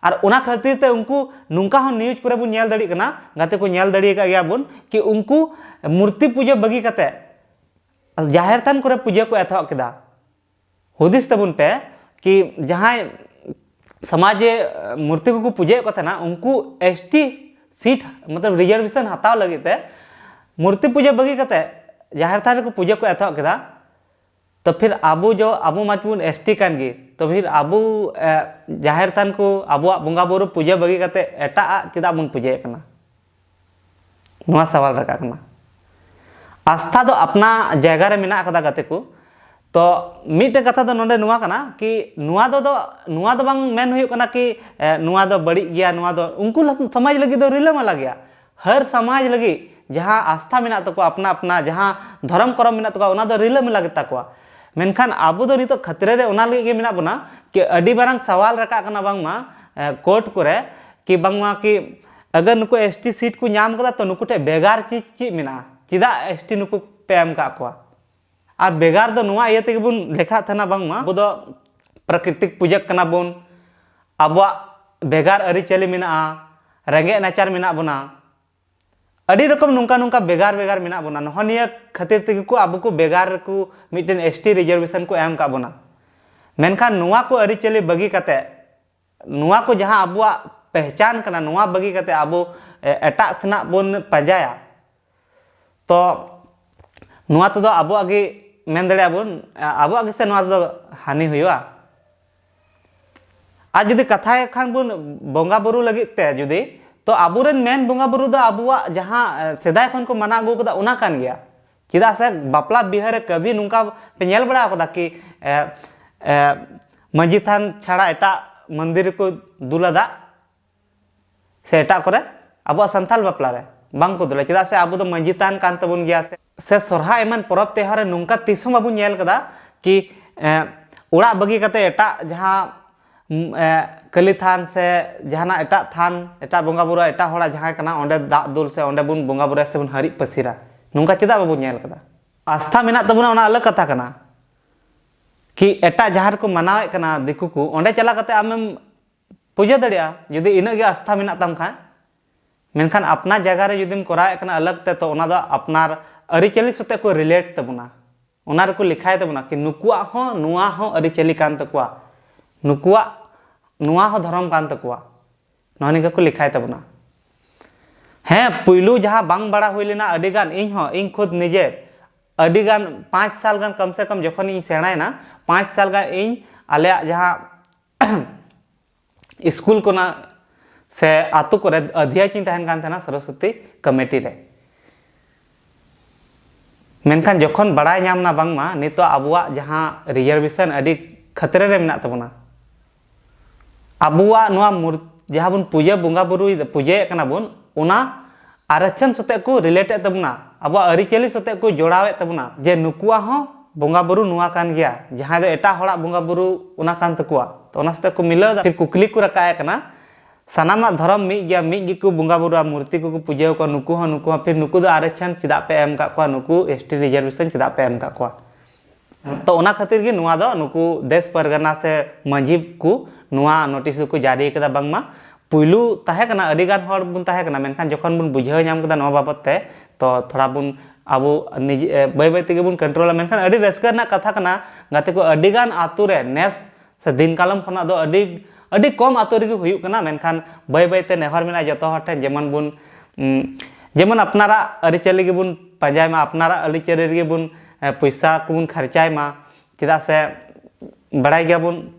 ᱟᱨ ᱚᱱᱟ ᱠᱷᱟᱹᱛᱤᱨ ᱛᱮ ᱩᱱᱠᱩ ᱱᱚᱝᱠᱟ ᱦᱚᱸ ᱱᱤᱭᱩᱡᱽ ᱠᱚᱨᱮ ᱵᱚᱱ ᱧᱮᱞ ᱫᱟᱲᱮᱭᱟᱜ ᱠᱟᱱᱟ, ᱜᱟᱛᱮ ᱠᱚ ᱧᱮᱞ ᱫᱟᱲᱮ ᱟᱠᱟᱫ ᱜᱮᱭᱟ ᱵᱚᱱ, ᱠᱤ ᱩᱱᱠᱩ ᱢᱩᱨᱛᱤ ᱯᱩᱡᱟᱹ ᱵᱟᱹᱜᱤ ᱠᱟᱛᱮ ᱡᱟᱦᱮᱨ ᱛᱷᱟᱱ ᱠᱚᱨᱮ ᱯᱩᱡᱟᱹ ᱠᱚ ᱮᱛᱚᱦᱚᱵ ᱠᱮᱫᱟ᱾ ᱦᱩᱫᱤᱥ ᱛᱟᱵᱚᱱ ᱯᱮ ᱠᱤ ᱡᱟᱦᱟᱸᱭ ᱥᱚᱢᱟᱡᱽ ᱨᱮ ᱢᱩᱨᱛᱤ ᱠᱚᱠᱚ ᱯᱩᱡᱟᱹᱭᱮᱫ ᱠᱚ ᱛᱟᱦᱮᱱᱟ, ᱩᱱᱠᱩ ᱮᱥ ᱴᱤ ᱥᱤᱴ, ᱢᱚᱛᱞᱚᱵ ᱨᱤᱡᱟᱨᱵᱷᱮᱥᱚᱱ ᱦᱟᱛᱟᱣ ᱞᱟᱹᱜᱤᱫ ᱛᱮ ᱢᱩᱨᱛᱤ ᱯᱩᱡᱟᱹ ᱵᱟᱹᱜᱤ ᱠᱟᱛᱮ ᱡᱟᱦᱮᱨ ᱛᱷᱟᱱ ᱨᱮᱠᱚ ᱯᱩᱡᱟᱹ ᱠᱚ ᱮᱛᱚᱦᱚᱵ ᱠᱮᱫᱟ᱾ ᱛᱚ ᱯᱷᱤᱨ ᱟᱵᱚ ᱡᱚ, ᱟᱵᱚ ᱢᱟ ᱵᱚᱱ ᱮᱥ ᱴᱤ ᱠᱟᱱ ᱜᱮ, ᱛᱚ ᱯᱷᱤᱨ ᱟᱵᱚ, ᱮ, ᱡᱟᱦᱮᱨ ᱛᱷᱟᱱ ᱠᱚ, ᱟᱵᱚᱣᱟᱜ ᱵᱚᱸᱜᱟ ᱵᱩᱨᱩ ᱯᱩᱡᱟᱹ ᱵᱟᱹᱜᱤ ᱠᱟᱛᱮ ᱮᱴᱟᱜ ᱟᱜ ᱪᱮᱫᱟᱜ ᱵᱚᱱ ᱯᱩᱡᱟᱹᱭᱮᱫ ᱠᱟᱱᱟ? ᱱᱚᱣᱟ ᱥᱟᱣᱟᱞ ᱨᱟᱠᱟᱵ ᱠᱟᱱᱟ᱾ ᱟᱥᱛᱷᱟ ᱫᱚ ᱟᱯᱱᱟ ᱡᱟᱭᱜᱟ ᱨᱮ ᱢᱮᱱᱟᱜ ᱟᱠᱟᱫᱟ, ᱜᱟᱛᱮ ᱠᱚ᱾ ᱛᱚ ᱢᱤᱫᱴᱮᱱ ᱠᱟᱛᱷᱟ ᱫᱚ ᱱᱚᱰᱮ ᱱᱚᱣᱟ ᱠᱟᱱᱟ ᱠᱤ ᱱᱚᱣᱟ ᱫᱚ, ᱫᱚ ᱱᱚᱣᱟ ᱫᱚ ᱵᱟᱝ ᱢᱮᱱ ᱦᱩᱭᱩᱜ ᱠᱟᱱᱟ ᱠᱤ ᱮ, ᱱᱚᱣᱟ ᱫᱚ ᱵᱟᱹᱲᱤᱡ ᱜᱮᱭᱟ, ᱱᱚᱣᱟ ᱫᱚ, ᱩᱱᱠᱩ ᱥᱚᱢᱟᱡᱽ ᱞᱟᱹᱜᱤᱫ ᱫᱚ ᱨᱤᱞᱟᱹᱢᱟᱞᱟ ᱜᱮᱭᱟ᱾ ᱦᱟᱨ ᱥᱚᱢᱟᱡᱽ ᱞᱟᱹᱜᱤᱫ ᱡᱟᱦᱟᱸ ᱟᱥᱛᱷᱟ ᱢᱮᱱᱟᱜ ᱛᱟᱠᱚᱣᱟ, ᱟᱯᱱᱟ ᱟᱯᱱᱟ ᱡᱟᱦᱟᱸ ᱫᱷᱚᱨᱚᱢ ᱠᱚᱨᱚᱢ ᱢᱮᱱᱟᱜ ᱛᱟᱠᱚᱣᱟ, ᱚᱱᱟ ᱫᱚ ᱨᱤᱞᱟᱹᱢᱟᱞᱟ ᱜᱮᱛᱟ ᱠᱚᱣᱟ᱾ ᱢᱮᱱᱠᱷᱟᱱ ᱟᱵᱚ ᱫᱚ ᱱᱤᱛᱚᱜ ᱠᱷᱟᱹᱛᱨᱟᱹ ᱨᱮ ᱚᱱᱟ ᱞᱟᱹᱜᱤᱫ ᱜᱮ ᱢᱮᱱᱟᱜ ᱵᱚᱱᱟ ᱠᱤ ᱟᱹᱰᱤ ᱢᱟᱨᱟᱝ ᱥᱟᱣᱟᱞ ᱨᱟᱠᱟᱵ ᱠᱟᱱᱟ ᱵᱟᱝᱢᱟ ᱮ, ᱠᱳᱨᱴ ᱠᱚᱨᱮ ᱠᱤ ᱵᱟᱝᱢᱟ ᱠᱤ ᱟᱜᱟᱨ ᱱᱩᱠᱩ ᱮᱥ ᱴᱤ ᱥᱤᱴ ᱠᱚ ᱧᱟᱢ ᱠᱟᱫᱟ, ᱛᱚ ᱱᱩᱠᱩ ᱴᱷᱮᱱ ᱵᱷᱮᱜᱟᱨ ᱪᱤᱡᱽ ᱪᱮᱫ ᱢᱮᱱᱟᱜᱼᱟ? ᱪᱮᱫᱟᱜ ᱮᱥ ᱴᱤ ᱱᱩᱠᱩ ᱯᱮ ᱮᱢ ᱠᱟᱜ ᱠᱚᱣᱟ? ᱟᱨ ᱵᱷᱮᱜᱟᱨ ᱫᱚ ᱱᱚᱣᱟ ᱤᱭᱟᱹ ᱛᱮᱜᱮ ᱵᱚᱱ ᱞᱮᱠᱷᱟᱜ ᱛᱟᱦᱮᱱᱟ ᱵᱟᱝᱢᱟ ᱟᱵᱚ ᱫᱚ ᱯᱨᱟᱠᱨᱤᱛᱤᱠ ᱯᱩᱡᱟᱹ ᱠᱟᱱᱟ ᱵᱚᱱ, ᱟᱵᱚᱣᱟᱜ ᱵᱷᱮᱜᱟᱨ ᱟᱹᱨᱤᱪᱟᱹᱞᱤ ᱢᱮᱱᱟᱜᱼᱟ, ᱨᱮᱸᱜᱮᱡ ᱱᱟᱪᱟᱨ ᱢᱮᱱᱟᱜ ᱵᱚᱱᱟ, ᱟᱹᱰᱤ ᱨᱚᱠᱚᱢ ᱱᱚᱝᱠᱟ ᱱᱚᱝᱠᱟ ᱵᱷᱮᱜᱟᱨ ᱵᱷᱮᱜᱟᱨ ᱢᱮᱱᱟᱜ ᱵᱚᱱᱟ᱾ ᱱᱚᱜᱼᱚ ᱱᱤᱭᱟᱹ ᱠᱷᱟᱹᱛᱤᱨ ᱛᱮᱜᱮ ᱠᱚ ᱟᱵᱚ ᱠᱚ ᱵᱷᱮᱜᱟᱨ ᱨᱮᱠᱚ ᱢᱤᱫᱴᱮᱱ ᱮᱥ ᱴᱤ ᱨᱤᱡᱟᱨᱵᱷᱮᱥᱚᱱ ᱠᱚ ᱮᱢ ᱠᱟᱜ ᱵᱚᱱᱟ᱾ ᱢᱮᱱᱠᱷᱟᱱ ᱱᱚᱣᱟ ᱠᱚ ᱟᱹᱨᱤᱪᱟᱹᱞᱤ ᱵᱟᱹᱜᱤ ᱠᱟᱛᱮ, ᱱᱚᱣᱟ ᱠᱚ ᱡᱟᱦᱟᱸ ᱟᱵᱚᱣᱟᱜ ᱯᱮᱦᱪᱟᱱ ᱠᱟᱱᱟ, ᱱᱚᱣᱟ ᱵᱟᱹᱜᱤ ᱠᱟᱛᱮ ᱟᱵᱚ ᱮ, ᱮᱴᱟᱜ ᱥᱮᱱᱟᱜ ᱵᱚᱱ ᱯᱟᱸᱡᱟᱭᱟ, ᱛᱚ ᱱᱚᱣᱟ ᱛᱮᱫᱚ ᱟᱵᱚᱣᱟᱜ ᱜᱮ ᱢᱮᱱ ᱫᱟᱲᱮᱭᱟᱜᱼᱟ ᱵᱚᱱ, ᱟᱵᱚᱣᱟᱜ ᱜᱮᱥᱮ ᱱᱚᱣᱟ ᱛᱮᱫᱚ ᱦᱟᱹᱱᱤ ᱦᱩᱭᱩᱜᱼᱟ᱾ ᱟᱨ ᱡᱩᱫᱤ ᱠᱟᱛᱷᱟᱭ ᱠᱷᱟᱱ ᱵᱚᱱ ᱵᱚᱸᱜᱟ ᱵᱩᱨᱩ ᱞᱟᱹᱜᱤᱫ ᱛᱮ, ᱡᱩᱫᱤ, ᱛᱚ ᱟᱵᱚᱨᱮᱱ ᱢᱮᱱ ᱵᱚᱸᱜᱟ ᱵᱩᱨᱩ ᱫᱚ ᱟᱵᱚᱣᱟᱜ ᱡᱟᱦᱟᱸ ᱮ, ᱥᱮᱫᱟᱭ ᱠᱷᱚᱱ ᱠᱚ ᱢᱟᱱᱟᱣ ᱟᱹᱜᱩ ᱠᱟᱫᱟ, ᱚᱱᱟ ᱠᱟᱱ ᱜᱮᱭᱟ᱾ ᱪᱮᱫᱟᱜ ᱥᱮ ᱵᱟᱯᱞᱟ ᱵᱤᱦᱟᱹ ᱨᱮ ᱠᱟᱹᱵᱷᱤ ᱱᱚᱝᱠᱟ ᱯᱮ ᱧᱮᱞ ᱵᱟᱲᱟ ᱟᱠᱟᱫᱟ ᱠᱤ ᱮ, ᱮ, ᱢᱟᱹᱡᱷᱤ ᱛᱷᱟᱱ ᱪᱷᱟᱲᱟ ᱮᱴᱟᱜ ᱢᱚᱱᱫᱤᱨ ᱨᱮᱠᱚ ᱫᱩᱞᱟ ᱫᱟᱜ? ᱥᱮ ᱮᱴᱟᱜ ᱠᱚᱨᱮ ᱟᱵᱚᱣᱟᱜ ᱥᱟᱱᱛᱟᱲ ᱵᱟᱯᱞᱟ ᱨᱮ ᱵᱟᱝ ᱠᱚ ᱫᱩᱞᱟ? ᱪᱮᱫᱟᱜ ᱥᱮ ᱟᱵᱚ ᱫᱚ ᱢᱟᱹᱡᱷᱤ ᱛᱷᱟᱱ ᱠᱟᱱ ᱛᱟᱵᱚᱱ ᱜᱮᱭᱟ ᱥᱮ, ᱥᱮ ᱥᱚᱨᱦᱟᱭ ᱮᱢᱟᱱ ᱯᱚᱨᱚᱵᱽ ᱛᱮᱦᱟᱨ ᱨᱮ ᱱᱚᱝᱠᱟ ᱛᱤᱥ ᱦᱚᱸ ᱵᱟᱵᱚᱱ ᱧᱮᱞ ᱠᱟᱫᱟ ᱠᱤ ᱮ, ᱚᱲᱟᱜ ᱵᱟᱹᱜᱤ ᱠᱟᱛᱮ ᱮᱴᱟᱜ ᱡᱟᱦᱟᱸ ᱩᱢ, ᱮ, ᱠᱟᱹᱞᱤ ᱛᱷᱟᱱ ᱥᱮ ᱡᱟᱦᱟᱱᱟᱜ ᱮᱴᱟᱜ ᱛᱷᱟᱱ, ᱮᱴᱟᱜ ᱵᱚᱸᱜᱟ ᱵᱩᱨᱩ, ᱮᱴᱟᱜ ᱦᱚᱲᱟᱜ ᱡᱟᱦᱟᱸᱭ ᱠᱟᱱᱟ, ᱚᱸᱰᱮ ᱫᱟᱜ ᱫᱩᱞ ᱥᱮ ᱚᱸᱰᱮ ᱵᱚᱱ ᱵᱚᱸᱜᱟ ᱵᱩᱨᱩᱭᱟ ᱥᱮ ᱵᱚᱱ ᱦᱟᱹᱨᱤᱡ ᱯᱟᱹᱥᱤᱨᱟ, ᱱᱚᱝᱠᱟ ᱪᱮᱫᱟᱜ ᱵᱟᱵᱚᱱ ᱧᱮᱞ ᱠᱟᱫᱟ? ᱟᱥᱛᱷᱟ ᱢᱮᱱᱟᱜ ᱛᱟᱵᱚᱱᱟ, ᱚᱱᱟ ᱟᱞᱟᱜᱽ ᱠᱟᱛᱷᱟ ᱠᱟᱱᱟ᱾ ᱠᱤ ᱮᱴᱟᱜ ᱡᱟᱦᱟᱸ ᱨᱮᱠᱚ ᱢᱟᱱᱟᱣᱮᱫ ᱠᱟᱱᱟ ᱫᱤᱠᱩ ᱠᱚ, ᱚᱸᱰᱮ ᱪᱟᱞᱟᱣ ᱠᱟᱛᱮ ᱟᱢᱮᱢ ᱯᱩᱡᱟᱹ ᱫᱟᱲᱮᱭᱟᱜᱼᱟ, ᱡᱩᱫᱤ ᱤᱱᱟᱹᱜ ᱜᱮ ᱟᱥᱛᱷᱟ ᱢᱮᱱᱟᱜ ᱛᱟᱢ ᱠᱷᱟᱱ᱾ ᱢᱮᱱᱠᱷᱟᱱ ᱟᱯᱱᱟ ᱡᱟᱭᱜᱟ ᱨᱮ ᱡᱩᱫᱤᱢ ᱠᱚᱨᱟᱣᱮᱫ ᱠᱟᱱᱟ ᱟᱞᱟᱜᱽ ᱛᱮ, ᱛᱚ ᱚᱱᱟ ᱫᱚ ᱟᱯᱱᱟᱨ ᱟᱹᱨᱤᱪᱟᱹᱞᱤ ᱥᱟᱛᱮᱜ ᱠᱚ relate ᱛᱟᱵᱚᱱᱟ, ᱚᱱᱟ ᱨᱮᱠᱚ ᱞᱮᱠᱷᱟᱭ ᱛᱟᱵᱚᱱᱟ ᱠᱤ ᱱᱩᱠᱩᱣᱟᱜ ᱦᱚᱸ ᱱᱚᱣᱟ ᱦᱚᱸ ᱟᱹᱨᱤᱪᱟᱹᱞᱤ ᱠᱟᱱ ᱛᱟᱠᱚᱣᱟ, ᱱᱩᱠᱩᱣᱟᱜ ᱱᱚᱣᱟ ᱦᱚᱸ ᱫᱷᱚᱨᱚᱢ ᱠᱟᱱ ᱛᱟᱠᱚᱣᱟ, ᱱᱚᱣᱟ ᱱᱤᱝᱠᱟᱹ ᱠᱚ ᱞᱮᱠᱷᱟᱭ ᱛᱟᱵᱚᱱᱟ᱾ ᱦᱮᱸ, ᱯᱩᱭᱞᱩ ᱡᱟᱦᱟᱸ ᱵᱟᱝ ᱵᱟᱲᱟ ᱦᱩᱭ ᱞᱮᱱᱟ, ᱟᱹᱰᱤ ᱜᱟᱱ, ᱤᱧ ᱦᱚᱸ, ᱤᱧ ᱠᱷᱩᱫ ᱱᱤᱡᱮ ᱟᱹᱰᱤ ᱜᱟᱱ, ᱯᱟᱸᱪ ᱥᱟᱞ ᱜᱟᱱ ᱠᱚᱢ ᱥᱮ ᱠᱚᱢ ᱡᱚᱠᱷᱚᱱ ᱤᱧ ᱥᱮᱬᱟᱭᱮᱱᱟ, ᱯᱟᱸᱪ ᱥᱟᱞ ᱜᱟᱱ ᱤᱧ ᱟᱞᱮᱭᱟᱜ ᱡᱟᱦᱟᱸ ᱥᱠᱩᱞ ᱠᱷᱚᱱᱟᱜ ᱥᱮ ᱟᱛᱳ ᱠᱚᱨᱮ ᱟᱹᱫᱷᱤᱭᱟᱹᱪ ᱤᱧ ᱛᱟᱦᱮᱱ ᱠᱟᱱ ᱛᱟᱦᱮᱱᱟ ᱥᱚᱨᱚᱥᱚᱛᱤ ᱠᱚᱢᱤᱴᱤ ᱨᱮ᱾ ᱢᱮᱱᱠᱷᱟᱱ ᱡᱚᱠᱷᱚᱱ ᱵᱟᱲᱟᱭ ᱧᱟᱢ ᱮᱱᱟ ᱵᱟᱝᱢᱟ ᱱᱤᱛᱚᱜ ᱟᱵᱚᱣᱟᱜ ᱡᱟᱦᱟᱸ ᱨᱤᱡᱟᱨᱵᱷᱮᱥᱚᱱ ᱟᱹᱰᱤ ᱠᱷᱟᱛᱨᱮ ᱨᱮ ᱢᱮᱱᱟᱜ ᱛᱟᱵᱚᱱᱟ, ᱟᱵᱚᱣᱟᱜ ᱱᱚᱣᱟ ᱢᱩᱨ- ᱡᱟᱦᱟᱸ ᱵᱚᱱ ᱯᱩᱡᱟᱹ ᱵᱚᱸᱜᱟ ᱵᱩᱨᱩᱭ ᱯᱩᱡᱟᱹᱭᱮᱫ ᱠᱟᱱᱟ ᱵᱚᱱ, ᱚᱱᱟ ᱟᱨᱚᱪᱷᱚᱱ ᱥᱟᱛᱮᱜ ᱠᱚ ᱨᱤᱞᱮᱴᱮᱫ ᱛᱟᱵᱚᱱᱟ, ᱟᱵᱚᱣᱟᱜ ᱟᱹᱨᱤᱪᱟᱹᱞᱤ ᱥᱟᱛᱮᱜ ᱠᱚ ᱡᱚᱲᱟᱣᱮᱫ ᱛᱟᱵᱚᱱᱟ, ᱡᱮ ᱱᱩᱠᱩᱣᱟᱜ ᱦᱚᱸ ᱵᱚᱸᱜᱟ ᱵᱩᱨᱩ ᱱᱚᱣᱟ ᱠᱟᱱ ᱜᱮᱭᱟ, ᱡᱟᱦᱟᱸᱭ ᱫᱚ ᱮᱴᱟᱜ ᱦᱚᱲᱟᱜ ᱵᱚᱸᱜᱟ ᱵᱩᱨᱩ ᱚᱱᱟ ᱠᱟᱱ ᱛᱟᱠᱚᱣᱟ᱾ ᱛᱚ ᱚᱱᱟ ᱥᱟᱛᱮᱜ ᱠᱚ ᱢᱤᱞᱟᱹᱣ ᱮᱫᱟ, ᱯᱷᱤᱨ ᱠᱩᱠᱞᱤ ᱠᱚ ᱨᱟᱠᱟᱵ ᱮᱫ ᱠᱟᱱᱟ᱾ ᱥᱟᱱᱟᱢᱟᱜ ᱫᱷᱚᱨᱚᱢ ᱢᱤᱫ ᱜᱮᱭᱟ, ᱢᱤᱫ ᱜᱮᱠᱚ ᱵᱚᱸᱜᱟ ᱵᱩᱨᱩᱜᱼᱟ, ᱢᱩᱨᱛᱤ ᱠᱚᱠᱚ ᱯᱩᱡᱟᱹ ᱟᱠᱚᱣᱟ, ᱱᱩᱠᱩ ᱦᱚᱸ ᱱᱩᱠᱩ ᱦᱚᱸ, ᱯᱷᱤᱨ ᱱᱩᱠᱩ ᱫᱚ ᱟᱨᱚᱪᱷᱚᱱ ᱪᱮᱫᱟᱜ ᱯᱮ ᱮᱢ ᱟᱠᱟᱫ ᱠᱚᱣᱟ, ᱱᱩᱠᱩ ᱮᱥ ᱴᱤ ᱨᱤᱡᱟᱨᱵᱷᱮᱥᱚᱱ ᱪᱮᱫᱟᱜ ᱯᱮ ᱮᱢ ᱟᱠᱟᱫ ᱠᱚᱣᱟ? ᱛᱚ ᱚᱱᱟ ᱠᱷᱟᱹᱛᱤᱨ ᱜᱮ ᱱᱚᱣᱟ ᱫᱚ ᱱᱩᱠᱩ ᱫᱮᱥ ᱯᱟᱨᱜᱟᱱᱟ ᱥᱮ ᱢᱟᱹᱡᱷᱤ ᱠᱚ ᱱᱚᱣᱟ ᱱᱳᱴᱤᱥ ᱫᱚᱠᱚ ᱡᱟᱹᱨᱤ ᱠᱟᱫᱟ᱾ ᱵᱟᱝᱢᱟ ᱯᱩᱭᱞᱩ ᱛᱟᱦᱮᱸ ᱠᱟᱱᱟ, ᱟᱹᱰᱤ ᱜᱟᱱ ᱦᱚᱲ ᱵᱚᱱ ᱛᱟᱦᱮᱸ ᱠᱟᱱᱟ, ᱢᱮᱱᱠᱷᱟᱱ ᱡᱚᱠᱷᱚᱱ ᱵᱚᱱ ᱵᱩᱡᱷᱟᱹᱣ ᱧᱟᱢ ᱠᱮᱫᱟ ᱱᱚᱣᱟ ᱵᱟᱵᱚᱛ ᱛᱮ, ᱛᱚ ᱛᱷᱚᱲᱟ ᱵᱚᱱ ᱟᱵᱚ ᱱᱤᱡᱮ, ᱮ, ᱵᱟᱹᱭ ᱵᱟᱹᱭ ᱛᱮᱜᱮ ᱵᱚᱱ ᱠᱚᱱᱴᱨᱳᱞᱟ᱾ ᱢᱮᱱᱠᱷᱟᱱ ᱟᱹᱰᱤ ᱨᱟᱹᱥᱠᱟᱹ ᱨᱮᱱᱟᱜ ᱠᱟᱛᱷᱟ ᱠᱟᱱᱟ, ᱜᱟᱛᱮ ᱠᱚ, ᱟᱹᱰᱤ ᱜᱟᱱ ᱟᱛᱳ ᱨᱮ ᱱᱮᱥ ᱥᱮ ᱫᱤᱱ ᱠᱟᱞᱚᱢ ᱠᱷᱚᱱᱟᱜ ᱫᱚ ᱟᱹᱰᱤ, ᱟᱹᱰᱤ ᱠᱚᱢ ᱟᱛᱳ ᱨᱮᱜᱮ ᱦᱩᱭᱩᱜ ᱠᱟᱱᱟ, ᱢᱮᱱᱠᱷᱟᱱ ᱵᱟᱹᱭ ᱵᱟᱹᱭ ᱛᱮ ᱱᱮᱦᱚᱨ ᱢᱮᱱᱟᱜᱼᱟ ᱡᱚᱛᱚ ᱦᱚᱲ ᱴᱷᱮᱱ, ᱡᱮᱢᱚᱱ ᱵᱚᱱ, ᱩᱢ, ᱡᱮᱢᱚᱱ ᱟᱯᱱᱟᱨᱟᱜ ᱟᱹᱨᱤᱪᱟᱹᱞᱤ ᱜᱮᱵᱚᱱ ᱯᱟᱸᱡᱟᱭ ᱢᱟ, ᱟᱯᱱᱟᱨᱟᱜ ᱟᱹᱨᱤᱪᱟᱹᱞᱤ ᱨᱮᱜᱮ ᱵᱚᱱ, ᱮ, ᱯᱚᱭᱥᱟ ᱠᱚᱵᱚᱱ ᱠᱷᱚᱨᱪᱟᱭ ᱢᱟ, ᱪᱮᱫᱟᱜ ᱥᱮ ᱵᱟᱲᱟᱭ ᱜᱮᱭᱟᱵᱚᱱ᱾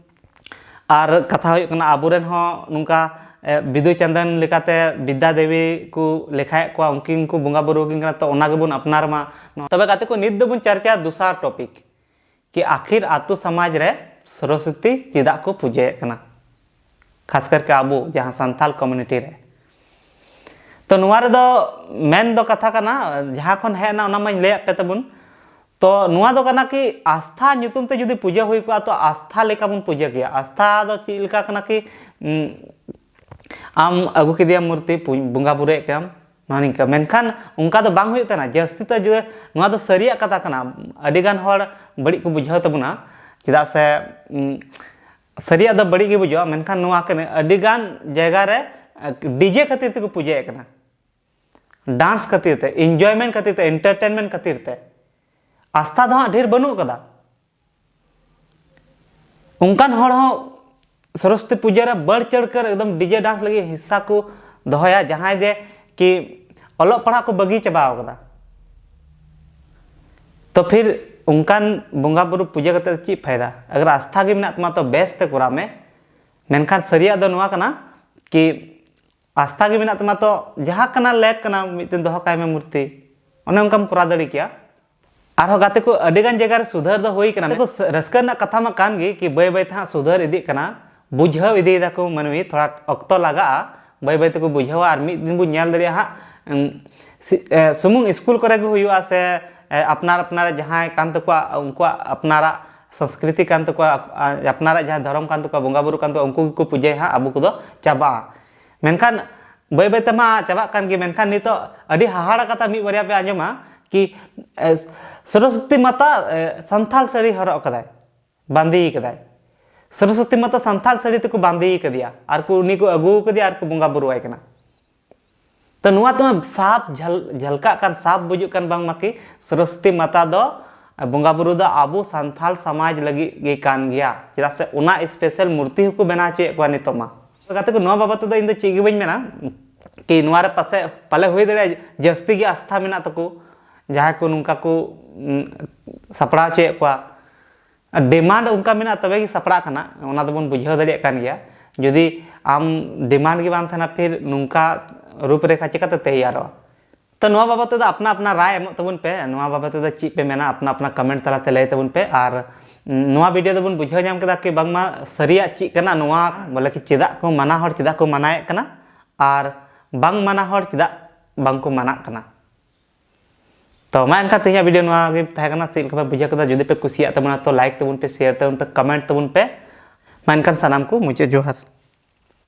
ᱟᱨ ᱠᱟᱛᱷᱟ ᱦᱩᱭᱩᱜ ᱠᱟᱱᱟ, ᱟᱵᱚᱨᱮᱱ ᱦᱚᱸ ᱱᱚᱝᱠᱟ, ᱮ, ᱵᱤᱫᱩ ᱪᱟᱸᱫᱟᱱ ᱞᱮᱠᱟᱛᱮ ᱵᱤᱫᱽᱫᱟ ᱫᱮᱵᱤ ᱠᱚ ᱞᱮᱠᱷᱟᱭᱮᱫ ᱠᱚᱣᱟ, ᱩᱱᱠᱤᱱ ᱠᱚ ᱵᱚᱸᱜᱟ ᱵᱩᱨᱩ ᱟᱹᱠᱤᱱ ᱠᱟᱱᱟ, ᱛᱚ ᱚᱱᱟ ᱜᱮᱵᱚᱱ ᱟᱯᱱᱟᱨ ᱢᱟ᱾ ᱛᱚᱵᱮ ᱜᱟᱛᱮ ᱠᱚ, ᱱᱤᱛ ᱫᱚᱵᱚᱱ ᱪᱟᱨᱪᱟᱭᱟ ᱫᱚᱥᱟᱨ ᱴᱚᱯᱤᱠ, ᱠᱤ ᱟᱹᱠᱷᱤᱨ ᱟᱛᱳ ᱥᱚᱢᱟᱡᱽ ᱨᱮ ᱥᱚᱨᱚᱥᱚᱛᱤ ᱪᱮᱫᱟᱜ ᱠᱚ ᱯᱩᱡᱟᱹᱭᱮᱫ ᱠᱟᱱᱟ, ᱠᱷᱟᱥ ᱠᱟᱨᱠᱮ ᱟᱵᱚ ᱡᱟᱦᱟᱸ ᱥᱟᱱᱛᱟᱞ ᱠᱚᱢᱤᱭᱩᱱᱤᱴᱤ ᱨᱮ᱾ ᱛᱚ ᱱᱚᱣᱟ ᱨᱮᱫᱚ ᱢᱮᱱ ᱫᱚ ᱠᱟᱛᱷᱟ ᱠᱟᱱᱟ, ᱡᱟᱦᱟᱸ ᱠᱷᱚᱱ ᱦᱮᱡ ᱮᱱᱟ ᱚᱱᱟ ᱢᱟᱧ ᱞᱟᱹᱭᱟᱫ ᱯᱮ ᱛᱟᱵᱚᱱ᱾ ᱛᱚ ᱱᱚᱣᱟ ᱫᱚ ᱠᱟᱱᱟ ᱠᱤ ᱟᱥᱛᱷᱟ ᱧᱩᱛᱩᱢ ᱛᱮ ᱡᱩᱫᱤ ᱯᱩᱡᱟᱹ ᱦᱩᱭ ᱠᱚᱜᱼᱟ, ᱛᱚ ᱟᱥᱛᱷᱟ ᱞᱮᱠᱟ ᱵᱚᱱ ᱯᱩᱡᱟᱹ ᱠᱮᱭᱟ᱾ ᱟᱥᱛᱷᱟ ᱫᱚ ᱪᱮᱫ ᱞᱮᱠᱟ ᱠᱟᱱᱟ ᱠᱤ, ᱩᱢ, ᱟᱢ ᱟᱹᱜᱩ ᱠᱮᱫᱮᱭᱟᱢ ᱢᱩᱨᱛᱤ, ᱯᱩ-, ᱵᱚᱸᱜᱟ ᱵᱩᱨᱩᱭᱮᱫ ᱠᱟᱱᱟᱢ, ᱱᱚᱣᱟ ᱱᱤᱝᱠᱟᱹ᱾ ᱢᱮᱱᱠᱷᱟᱱ ᱚᱱᱠᱟ ᱫᱚ ᱵᱟᱝ ᱦᱩᱭᱩᱜ ᱛᱟᱦᱮᱱᱟ᱾ ᱡᱟᱹᱥᱛᱤ ᱛᱮ ᱡᱩᱫᱤ, ᱱᱚᱣᱟ ᱫᱚ ᱥᱟᱹᱨᱤᱭᱟᱜ ᱠᱟᱛᱷᱟ ᱠᱟᱱᱟ, ᱟᱹᱰᱤ ᱜᱟᱱ ᱦᱚᱲ ᱵᱟᱹᱲᱤᱡ ᱠᱚ ᱵᱩᱡᱷᱟᱹᱣ ᱛᱟᱵᱚᱱᱟ, ᱪᱮᱫᱟᱜ ᱥᱮ, ᱩᱢ, ᱥᱟᱹᱨᱤᱭᱟᱜ ᱫᱚ ᱵᱟᱹᱲᱤᱡ ᱜᱮ ᱵᱩᱡᱷᱟᱹᱜᱼᱟ, ᱢᱮᱱᱠᱷᱟᱱ ᱱᱚᱣᱟ ᱠᱟᱱᱟ, ᱟᱹᱰᱤ ᱜᱟᱱ ᱡᱟᱭᱜᱟ ᱨᱮ, ᱮ, ᱰᱤᱡᱮ ᱠᱷᱟᱹᱛᱤᱨ ᱛᱮᱠᱚ ᱯᱩᱡᱟᱹᱭᱮᱫ ᱠᱟᱱᱟ, ᱰᱟᱱᱥ ᱠᱷᱟᱹᱛᱤᱨ ᱛᱮ, ᱤᱱᱡᱚᱭᱢᱮᱱᱴ ᱠᱷᱟᱹᱛᱤᱨ ᱛᱮ, ᱮᱱᱴᱟᱨᱴᱮᱱᱢᱮᱱᱴ ᱠᱷᱟᱹᱛᱤᱨ ᱛᱮ᱾ ᱟᱥᱛᱷᱟ ᱫᱚ ᱦᱟᱸᱜ ᱰᱷᱮᱨ ᱵᱟᱹᱱᱩᱜ ᱠᱟᱫᱟ᱾ ᱚᱱᱠᱟᱱ ᱦᱚᱲ ᱦᱚᱸ ᱥᱚᱨᱚᱥᱚᱛᱤ ᱯᱩᱡᱟᱹ ᱨᱮ ᱵᱟᱹᱲ ᱪᱟᱹᱲ ᱠᱟᱨ ᱮᱠᱫᱚᱢ ᱰᱤᱡᱮ ᱰᱟᱱᱥ ᱞᱟᱹᱜᱤᱫ ᱦᱤᱥᱥᱟ ᱠᱚ ᱫᱚᱦᱚᱭᱟ, ᱡᱟᱦᱟᱸᱭ ᱡᱮ ᱠᱤ ᱚᱞᱚᱜ ᱯᱟᱲᱦᱟᱜ ᱠᱚ ᱵᱟᱹᱜᱤ ᱪᱟᱵᱟᱣ ᱠᱟᱫᱟ᱾ ᱛᱚ ᱯᱷᱤᱨ ᱚᱱᱠᱟᱱ ᱵᱚᱸᱜᱟ ᱵᱩᱨᱩ ᱯᱩᱡᱟᱹ ᱠᱟᱛᱮ ᱪᱮᱫ ᱯᱷᱟᱭᱫᱟ? ᱟᱜᱟᱨ ᱟᱥᱛᱷᱟ ᱜᱮ ᱢᱮᱱᱟᱜ ᱛᱟᱢᱟ ᱛᱚ ᱵᱮᱥ ᱛᱮ ᱠᱚᱨᱟᱣ ᱢᱮ᱾ ᱢᱮᱱᱠᱷᱟᱱ ᱥᱟᱹᱨᱤᱭᱟᱜ ᱫᱚ ᱱᱚᱣᱟ ᱠᱟᱱᱟ ᱠᱤ ᱟᱥᱛᱷᱟ ᱜᱮ ᱢᱮᱱᱟᱜ ᱛᱟᱢᱟ, ᱛᱚ ᱡᱟᱦᱟᱸ ᱠᱟᱱᱟ ᱞᱮᱠ ᱠᱟᱱᱟ, ᱢᱤᱫᱴᱮᱱ ᱫᱚᱦᱚ ᱠᱟᱭ ᱢᱮ ᱢᱩᱨᱛᱤ, ᱚᱱᱮ ᱚᱱᱠᱟᱢ ᱠᱚᱨᱟᱣ ᱫᱟᱲᱮ ᱠᱮᱭᱟ᱾ ᱟᱨᱦᱚᱸ ᱜᱟᱛᱮ ᱠᱚ, ᱟᱹᱰᱤ ᱜᱟᱱ ᱡᱟᱭᱜᱟ ᱨᱮ ᱥᱩᱫᱷᱟᱹᱨ ᱫᱚ ᱦᱩᱭ ᱠᱟᱱᱟ᱾ ᱜᱟᱛᱮ ᱠᱚ, ᱨᱟᱹᱥᱠᱟᱹ ᱨᱮᱱᱟᱜ ᱠᱟᱛᱷᱟ ᱢᱟ ᱠᱟᱱ ᱜᱮ, ᱠᱤ ᱵᱟᱹᱭ ᱵᱟᱹᱭ ᱛᱮ ᱦᱟᱸᱜ ᱥᱩᱫᱷᱟᱹᱨ ᱤᱫᱤᱜ ᱠᱟᱱᱟ, ᱵᱩᱡᱷᱟᱹᱣ ᱤᱫᱤᱭ ᱫᱟᱠᱚ ᱢᱟᱹᱱᱢᱤ, ᱛᱷᱚᱲᱟ ᱚᱠᱛᱚ ᱞᱟᱜᱟᱜᱼᱟ, ᱵᱟᱹᱭ ᱵᱟᱹᱭ ᱛᱮᱠᱚ ᱵᱩᱡᱷᱟᱹᱣᱟ᱾ ᱟᱨ ᱢᱤᱫ ᱫᱤᱱ ᱵᱚᱱ ᱧᱮᱞ ᱫᱟᱲᱮᱭᱟᱜᱼᱟ ᱦᱟᱸᱜ, ᱩᱸ, ᱥᱤ-, ᱮ, ᱥᱩᱢᱩᱝ ᱥᱠᱩᱞ ᱠᱚᱨᱮ ᱜᱮ ᱦᱩᱭᱩᱜᱼᱟ, ᱥᱮ, ᱮ, ᱟᱯᱱᱟᱨ ᱟᱯᱱᱟᱨ ᱡᱟᱦᱟᱸᱭ ᱠᱟᱱ ᱛᱟᱠᱚᱣᱟ, ᱩᱱᱠᱩᱣᱟᱜ ᱟᱯᱱᱟᱨᱟᱜ ᱥᱚᱝᱥᱠᱨᱤᱛᱤ ᱠᱟᱱ ᱛᱟᱠᱚᱣᱟ, ᱟ-, ᱟᱯᱱᱟᱨᱟᱜ ᱡᱟᱦᱟᱸ ᱫᱷᱚᱨᱚᱢ ᱠᱟᱱ ᱛᱟᱠᱚᱣᱟ, ᱵᱚᱸᱜᱟ ᱵᱩᱨᱩ ᱠᱟᱱ ᱛᱟᱠᱚᱣᱟ, ᱩᱱᱠᱩ ᱜᱮᱠᱚ ᱯᱩᱡᱟᱹᱭᱟ ᱦᱟᱸᱜ, ᱟᱵᱚ ᱠᱚᱫᱚ ᱪᱟᱵᱟᱜᱼᱟ᱾ ᱢᱮᱱᱠᱷᱟᱱ ᱵᱟᱹᱭ ᱵᱟᱹᱭ ᱛᱮᱢᱟ ᱪᱟᱵᱟᱜ ᱠᱟᱱ ᱜᱮ, ᱢᱮᱱᱠᱷᱟᱱ ᱱᱤᱛᱚᱜ ᱟᱹᱰᱤ ᱦᱟᱦᱟᱲᱟ ᱠᱟᱛᱷᱟ ᱢᱤᱫ ᱵᱟᱨᱭᱟ ᱯᱮ ᱟᱸᱡᱚᱢᱟ ᱠᱤ, ᱮ, ᱥᱚᱨᱚᱥᱚᱛᱤ ᱢᱟᱛᱟ, ᱮ, ᱥᱟᱱᱛᱟᱞ ᱥᱟᱹᱲᱤ ᱦᱚᱨᱚᱜ ᱠᱟᱫᱟᱭ, ᱵᱟᱸᱫᱮ ᱠᱟᱫᱟᱭ᱾ ᱥᱚᱨᱚᱥᱚᱛᱤ ᱢᱟᱛᱟ ᱥᱟᱱᱛᱟᱞ ᱥᱟᱹᱲᱤ ᱛᱮᱠᱚ ᱵᱟᱸᱫᱮ ᱠᱟᱫᱮᱭᱟ, ᱟᱨ ᱠᱚ, ᱩᱱᱤ ᱠᱚ ᱟᱹᱜᱩ ᱠᱟᱫᱮᱭᱟ ᱟᱨ ᱠᱚ ᱵᱚᱸᱜᱟ ᱵᱩᱨᱩ ᱟᱭ ᱠᱟᱱᱟ᱾ ᱛᱚ ᱱᱚᱣᱟ ᱛᱮᱢᱟ ᱥᱟᱯ ᱡᱷᱟᱞ-, ᱡᱷᱟᱞᱠᱟᱜ ᱠᱟᱱ, ᱥᱟᱯ ᱵᱩᱡᱩᱜ ᱠᱟᱱ, ᱵᱟᱝᱢᱟ ᱠᱤ ᱥᱚᱨᱚᱥᱚᱛᱤ ᱢᱟᱛᱟ ᱫᱚ, ᱵᱚᱸᱜᱟ ᱵᱩᱨᱩ ᱫᱚ ᱟᱵᱚ ᱥᱟᱱᱛᱟᱞ ᱥᱚᱢᱟᱡᱽ ᱞᱟᱹᱜᱤᱫ ᱜᱮ ᱠᱟᱱ ᱜᱮᱭᱟ, ᱪᱮᱫᱟᱜ ᱥᱮ ᱚᱱᱟ ᱥᱯᱮᱥᱟᱞ ᱢᱩᱨᱛᱤ ᱦᱚᱸᱠᱚ ᱵᱮᱱᱟᱣ ᱦᱚᱪᱚᱭᱮᱫ ᱠᱚᱣᱟ ᱱᱤᱛᱚᱜ ᱢᱟ᱾ ᱜᱟᱛᱮ ᱠᱚ, ᱱᱚᱣᱟ ᱵᱟᱵᱚᱫ ᱛᱮᱫᱚ ᱤᱧ ᱫᱚ ᱪᱮᱫ ᱜᱮ ᱵᱟᱹᱧ ᱢᱮᱱᱟ, ᱠᱤ ᱱᱚᱣᱟ ᱨᱮ ᱯᱟᱥᱮ ᱯᱟᱞᱮ ᱦᱩᱭ ᱫᱟᱲᱮᱭᱟᱜᱼᱟ ᱡᱟᱹᱥᱛᱤ ᱜᱮ ᱟᱥᱛᱷᱟ ᱢᱮᱱᱟᱜ ᱛᱟᱠᱚ, ᱡᱟᱦᱟᱸᱭ ᱠᱚ ᱱᱚᱝᱠᱟ ᱠᱚ, ᱩᱸ, ᱥᱟᱯᱲᱟᱣ ᱦᱚᱪᱚᱭᱮᱫ ᱠᱚᱣᱟ᱾ ᱟᱨ ᱰᱤᱢᱟᱱᱰ ᱚᱱᱠᱟ ᱢᱮᱱᱟᱜᱼᱟ, ᱛᱚᱵᱮ ᱜᱮ ᱥᱟᱯᱲᱟᱜ ᱠᱟᱱᱟ, ᱚᱱᱟ ᱫᱚᱵᱚᱱ ᱵᱩᱡᱷᱟᱹᱣ ᱫᱟᱲᱮᱭᱟᱜ ᱠᱟᱱ ᱜᱮᱭᱟ᱾ ᱡᱩᱫᱤ ᱟᱢ ᱰᱤᱢᱟᱱᱰ ᱜᱮ ᱵᱟᱝ ᱛᱟᱦᱮᱱᱟ, ᱯᱷᱤᱨ ᱱᱚᱝᱠᱟ ᱨᱩᱯᱨᱮᱠᱷᱟ ᱪᱤᱠᱟᱹᱛᱮ ᱛᱮᱭᱟᱨᱚᱜᱼᱟ? ᱛᱚ ᱱᱚᱣᱟ ᱵᱟᱵᱚᱫ ᱛᱮᱫᱚ ᱟᱯᱱᱟ ᱟᱯᱱᱟ ᱨᱟᱭ ᱮᱢᱚᱜ ᱛᱟᱵᱚᱱ ᱯᱮ, ᱱᱚᱣᱟ ᱵᱟᱵᱚᱫ ᱛᱮᱫᱚ ᱪᱮᱫ ᱯᱮ ᱢᱮᱱᱟ, ᱟᱯᱱᱟ ᱟᱯᱱᱟ ᱠᱚᱢᱮᱱᱴ ᱛᱟᱞᱟᱛᱮ ᱞᱟᱹᱭ ᱛᱟᱵᱚᱱ ᱯᱮ᱾ ᱟᱨ ᱱᱚᱣᱟ ᱵᱷᱤᱰᱤᱭᱳ ᱫᱚᱵᱚᱱ ᱵᱩᱡᱷᱟᱹᱣ ᱧᱟᱢ ᱠᱮᱫᱟ ᱠᱤ ᱵᱟᱝᱢᱟ ᱥᱟᱹᱨᱤᱭᱟᱜ ᱪᱮᱫ ᱠᱟᱱᱟ ᱱᱚᱣᱟ, ᱵᱚᱞᱮ ᱠᱤ ᱪᱮᱫᱟᱜ ᱠᱚ ᱢᱟᱱᱟ, ᱦᱚᱲ ᱪᱮᱫᱟᱜ ᱠᱚ ᱢᱟᱱᱟᱭᱮᱫ ᱠᱟᱱᱟ ᱟᱨ ᱵᱟᱝ ᱢᱟᱱᱟ ᱦᱚᱲ ᱪᱮᱫᱟᱜ ᱵᱟᱝ ᱠᱚ ᱢᱟᱱᱟᱜ ᱠᱟᱱᱟ᱾ ᱛᱚ ᱢᱟ ᱮᱱᱠᱷᱟᱱ ᱛᱮᱦᱮᱧᱟᱜ ᱵᱷᱤᱰᱤᱭᱳ ᱱᱚᱣᱟ ᱜᱮ ᱛᱟᱦᱮᱸ ᱠᱟᱱᱟ᱾ ᱪᱮᱫ ᱞᱮᱠᱟ ᱯᱮ ᱵᱩᱡᱷᱟᱹᱣ ᱠᱮᱫᱟ? ᱡᱩᱫᱤ ᱯᱮ ᱠᱩᱥᱤᱭᱟᱜ ᱛᱟᱵᱚᱱᱟ ᱛᱚ ᱞᱟᱭᱤᱠ ᱛᱟᱵᱚᱱ ᱯᱮ, ᱥᱮᱭᱟᱨ ᱛᱟᱵᱚᱱ ᱯᱮ, ᱠᱚᱢᱮᱱᱴ ᱛᱟᱵᱚᱱ ᱯᱮ᱾ ᱢᱟ ᱮᱱᱠᱷᱟᱱ ᱥᱟᱱᱟᱢ ᱠᱚ ᱢᱩᱪᱟᱹᱫ ᱡᱚᱦᱟᱨ᱾